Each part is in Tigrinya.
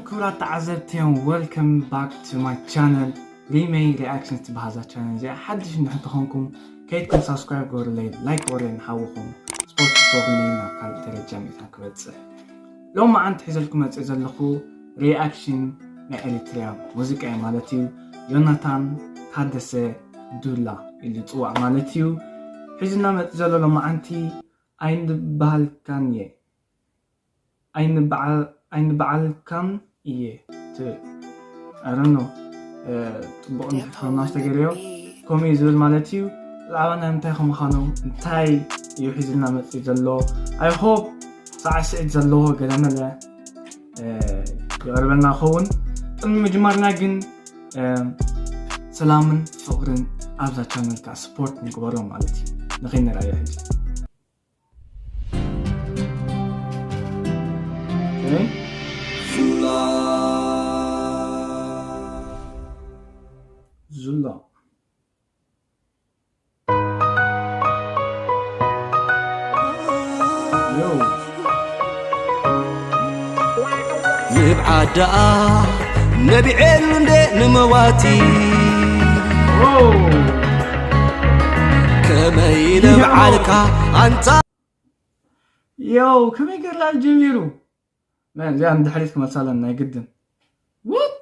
ክቡራት ተዓዘብትዮም፣ welcome back to my channel። ሪመይ ሪኣክሽን ትበሃዛ ቻነል እዚኣ ሓድሽ እንድሕር ተኾንኩም ከይድኩም ሳብስክራይብ ገበሩለይ፣ ላይክ ገበሩለይ፣ ንሓውኹም ስፖርት ፕሮግራም ናብ ካልእ ደረጃ ሚእታ ክበጽሕ። ሎማዓንቲ ሒዘልኩም መጽእ ዘለኹ ሪኣክሽን ናይ ኤሪትሪያ ሙዚቃ እዩ ማለት እዩ። ዮናታን ታደሰ ዱላ ኢሉ ዝጽዋዕ ማለት እዩ። ሒዝና መጽእ ዘሎ ሎማዓንቲ ኣይንበሃልካን እየ፣ ኣይንበዓል-፣ ኣይንበዓልካን እየ ትብል። I don't know፣ እ፣ ጽቡቕ እንተኾና ዝተገርዮ ከምኡ እዩ ዝብል ማለት እዩ። ብዛዕባ ናይ ምንታይ ከምዃኑ፣ እንታይ እዩ ሒዝልና መጽኡ ዘሎ? I hope ሳዕስዒት ዘለዎ ገለመለ፣ እ፣ ይቐርበልና ይኸውን። ቅድሚ ምጅማርና ግን፣ እ፣ ሰላምን ፍቕርን ኣብዛ ቻነል ከዓ ስፖርት ንግበሮ ማለት እዩ። ንኸይንረኣዮ ሕጂ። ኦኬ። ዙላ። ዮ። ንብዓት ደኣ ነቢዐሉ እንደ ንመዋቲ። ኦ። ከመይ ነብዓልካ ኣንታ ዮ፣ ከመይ ገይርና ጀሚሩ? መን እዚኣ ንድሕሪት ክመልሳ ኣለና ናይ ግድን። What?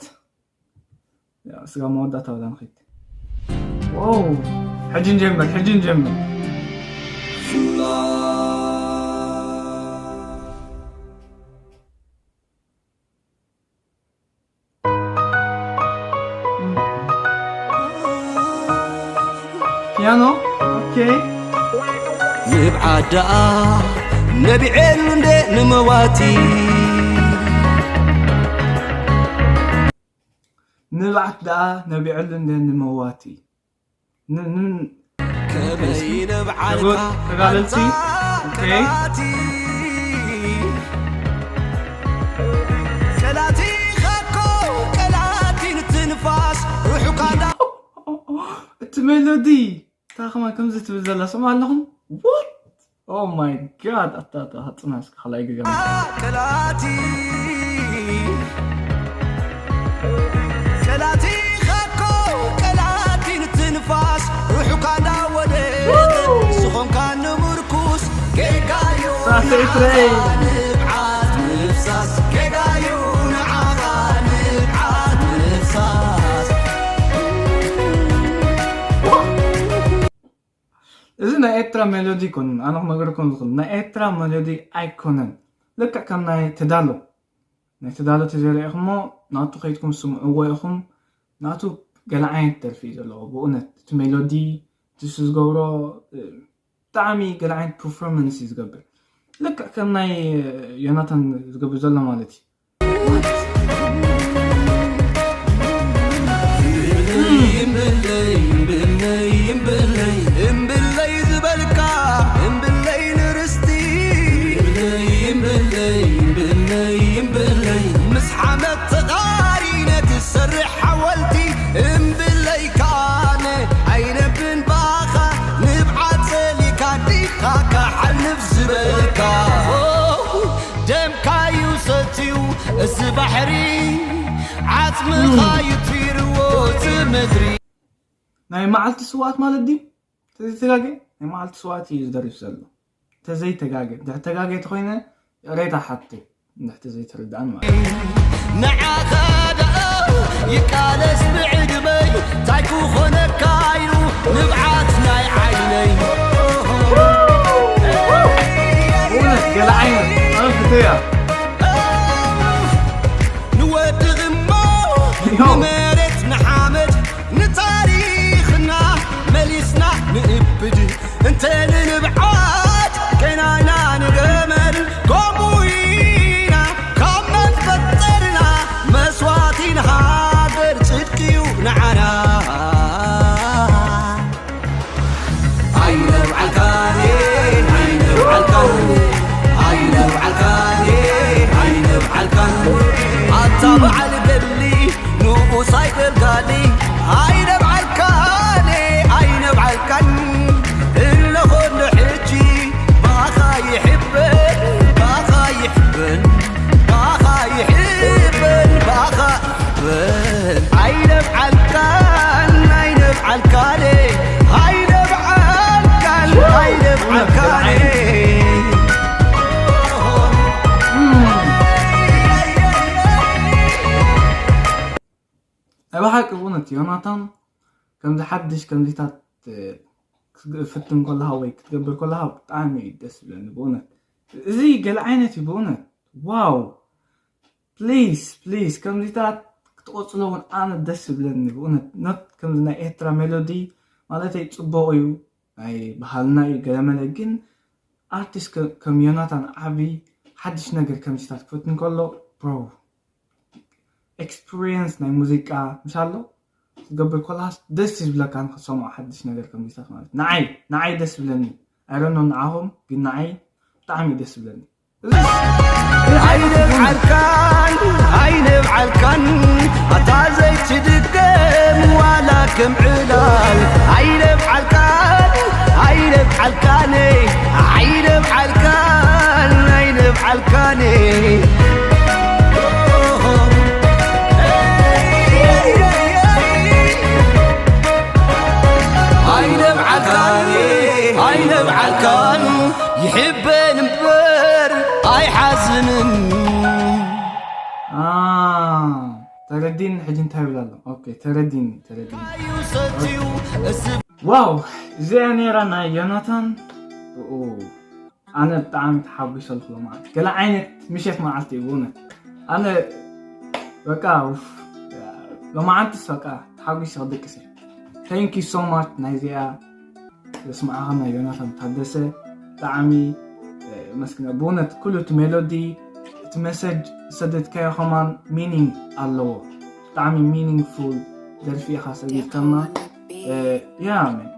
ያ፣ ስጋ መወዳእታ ወላ ንኸይድ። ዋው፣ ሕጂ ንጀምር፣ ሕጂ ንጀምር። ፒያኖ። ኦኬ። ንብዓት ደኣ ነቢዐሉ እንደ ንመዋቲ። ንብዓት ደኣ ነቢዐሉ እንደ ንመዋቲ። ን-፣ ን-፣ ከመይ ነብዓልካ ተጋደልቲ። ኦኬ። ቀላቲ። ቀላቲ ኸኮ ቀላቲ ንትንፋስ ርሑቃ እንዳ እቲ ሜሎዲ፣ እታ ከማን ከምዚ ትብል ዘላ ስምዓ ኣለኹም? What? Oh my God፣ ኣታ፣ ኣታ፣ ኣታ፣ ጽናሕ እስከ ካልኣይ ግዜ። ቀላቲ፣ ቀላቲ ኸኮ፣ ቀላቲ ንትንፋስ፣ ርሑቃ እንዳወደት፣ ዝኾንካ ንምርኩስ፣ ጌጋዩ ሳስዒት ረይ። ንብዓት ምፍሳስ፣ ጌጋዩ ንዓኻ ንብዓት ምፍሳስ። እዚ ናይ ኤርትራ ሜሎዲ ኣይኮነን፣ ኣነ ክነግረኩም ዝኽእል ናይ ኤርትራ ሜሎዲ ኣይኮነን። ልክዕ ከም ናይ ተዳሎ፣ ናይ ተዳሎ ተዘሪእኹሞ ናቱ ከይድኩም ስምዕዎ ኢኹም። ናቱ ገለ ዓይነት ደርፊ እዩ ዘለዎ ብእውነት። እቲ ሜሎዲ፣ እቲ ዝገብሮ፣ እ፣ ብጣዕሚ ገለ ዓይነት ፐርፎርማንስ እዩ ዝገብር። ልክዕ ከም ናይ ዮናታን ዝገብር ዘሎ ማለት እዩ። እምብለይ፣ እምብለይ፣ እምብለይ፣ እምብለይ ዝበልካ፣ እምብለይ ንርስቲ። እምብለይ፣ እምብለይ፣ እምብለይ፣ እምብለይ፣ ምስ ሓመድ ተቓሪነ ትሰርሕ ሓወልቲ። እምብለይ ካነ ኣይነብን ባኻ፣ ንብዓት ጸሊካ ዲኻ ካሓልፍ ዝበልካ። ደምካዩ ሰትዩ እዚ ባሕሪ፣ ዓጽምኻዩ ቲርዎ እዚ ምድሪ። ናይ መዓልቲ ስውኣት ማለት ድዩ? ተዘይተጋገ ናይ መዓልቲ ስውኣት እዩ ዝደርፍ ዘሎ። ተዘይተጋገ፣ እንድሕር ተጋገ ተኾይነ ይቕሬታ ሓትት፣ እንድሕር ተዘይተረድኣን ማለት። ንዓኻ ደኣ ይቃለስ ብዕድመይ፣ ታይ ክኾነካ ኢሉ ንብዓት ናይ ዓይነይ። እውነት ገለ ዓይነት ኣንፍተያ። ንወድቕ እሞ ዮ። ንመሬት ንሓመድ ንታሪኽና መሊስና ንእብድ። እንተ ንንብዓት ኬናና ንገመል ከምኡ ኢና ካብ መፈጠርና መስዋእቲ ንሃገር ጽድቂ እዩ ንዓና። ኣይነብዓልካን፣ ኣይነብዓልካን፣ ኣይነብዓልካን፣ ኣይነብዓልካን። ኣታ በዓል ገድሊ ንኡስ ኣይገልጋሊ፣ ኣይነብዓልካን፣ ኣይነብዓልካን። እነኾ እንዶ ሕጂ ባኻ ይሕበን፣ ባኻ ይሕበን፣ ባኻ ይሕበን። ናይ ብሓቂ ብእውነት ዮናታን ከምዚ ሓድሽ ከምዚታት ክትፍትን ከለኻ ወይ ክትገብር ከለኻ ብጣዕሚ እዩ ደስ ዝብለኒ ብእውነት። እዚ ገለ ዓይነት እዩ ብእውነት። ዋው፣ ፕሊስ ፕሊስ ከምዚታት ክትቆፅሎ እውን ኣነ ደስ ዝብለኒ ብእውነት። ነት ከምዚ ናይ ኤርትራ ሜሎዲ ማለተይ ፅቡቕ እዩ። ናይ ባህልና እዩ ገለመለ፣ ግን ኣርቲስት ከም ዮናታን ዓቢ ሓድሽ ነገር ከምዚታት ክፈትን ከሎ ብሮ፣ ኤክስፒሪየንስ ናይ ሙዚቃ ምሽ ኣሎ ክትገብር ኮላስ ደስ ዝብለካ ንክትሰምዖ ሓድሽ ነገር ከምዚታት ማለት ንዓይ ንዓይ ደስ ዝብለኒ። ኣይረኖ ንዓኹም ግን ንዓይ ብጣዕሚ ደስ ዝብለኒ። ኣይንብዓልካን ኣይንብዓልካን ኣታ ዘይትድገም ዋላ ከም ዕላል ኣይንብዓልካን ኣይንብዓልካን ኣይንብዓልካን ኣይንብዓልካን ኣይንብዓልካን ኣይንብዓልካን ይሕበን እምበር ኣይሓዝንን ተረዲን ሕጂ እንታይ ይብል ኣሎ? ኦኬ ተረዲን ተረዲን። ዋው እዚኣ ነይራ ናይ ዮናታን። ኣነ ብጣዕሚ ተሓጒሰ ኣለኹ ሎማዓንቲ። ገለ ዓይነት ምሸት መዓልቲ እዩ ብእውነት። ኣነ በቃ ሎማዓንትስ በቃ ተሓጒሰ ክድቅስ እየ። Thank you so much ናይዚኣ ዘስማዓኸና ዮናታን ታደሰ ብጣዕሚ መስግና ብእውነት ኩሉ እቲ ሜሎዲ እቲ መሰጅ ዝሰደድካዮ ከማን ሚኒንግ ኣለዎ። ብጣዕሚ ሚኒንግፉል ደርፊ ኢኻ ሰጊርካና። ያ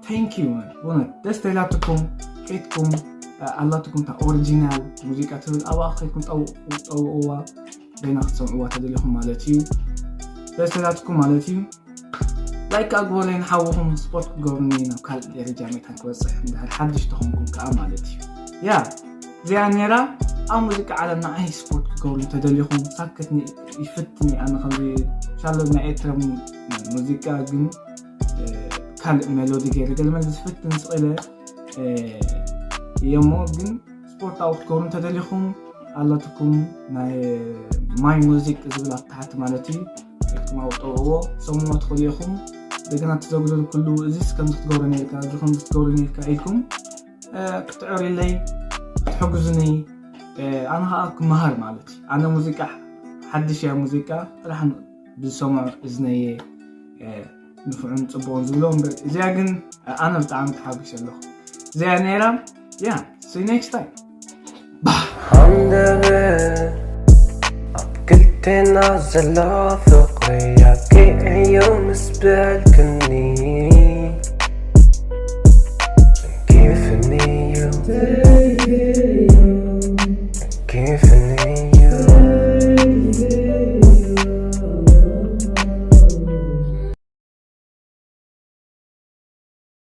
thank you ብእውነት ደስ ተላትኩም ከይትኩም ኣላትኩም እታ ኦሪጂናል ሙዚቃ ትብል ኣብኣ ከይትኩም ጠውእዋ በይና ክትሰምዕዋ ተደሊኹም ማለት እዩ። ደስ ተላትኩም ማለት እዩ። ላይክ ኣግበረይ ንሓውኹም ስፖርት ክገብርኒ ናብ ካልእ ደረጃ ሜታን ክበፅሕ እንድሕር ሓድሽ ተኾንኩም ከዓ ማለት እዩ። ያ እዚኣ ነራ ኣብ ሙዚቃ ዓለም ንዓይ ስፖርት ክገብሩ እንተደሊኹም ሳክትኒ ይፍትኒ ኣነ ከምዚ ሻሎ ናይ ኤርትራ ሙዚቃ ግን ካልእ ሜሎዲ ገይረ ገለመለ ዝፍትን ስቕለ እየሞ ግን ስፖርታዊ ክትገብሩ እንተደሊኹም ኣላትኩም ናይ ማይ ሙዚቅ ዝብል ኣብ ታሕቲ ማለት እዩ። ኢድኩም ኣውጠውዎ ሰሙኖ ትኽእሉ ኢኹም። እንደገና ትዘግደሉ ኩሉ እዚስ ከምዚ ክትገብሩ ነርካ እዚ ከምዚ ክትገብሩ ነርካ ኢልኩም ክትዕሩለይ ክትሕግዙኒ ኣነ ከዓ ክመሃር ማለት እዩ። ኣነ ሙዚቃ ሓድሽ እያ ሙዚቃ ጥራሕ ብዝሰምዖ እዝነየ ንፍዑን ፅቡቕን ዝብሎ እምበር እዚኣ ግን ኣነ ብጣዕሚ ተሓጒሰ ኣለኹ። እዚኣ ነይራ ያ see next time ሃንደበ ኣብ ክልቴና ዘሎ ፍቕሪ ኣኪዐዮ ምስ በልክኒ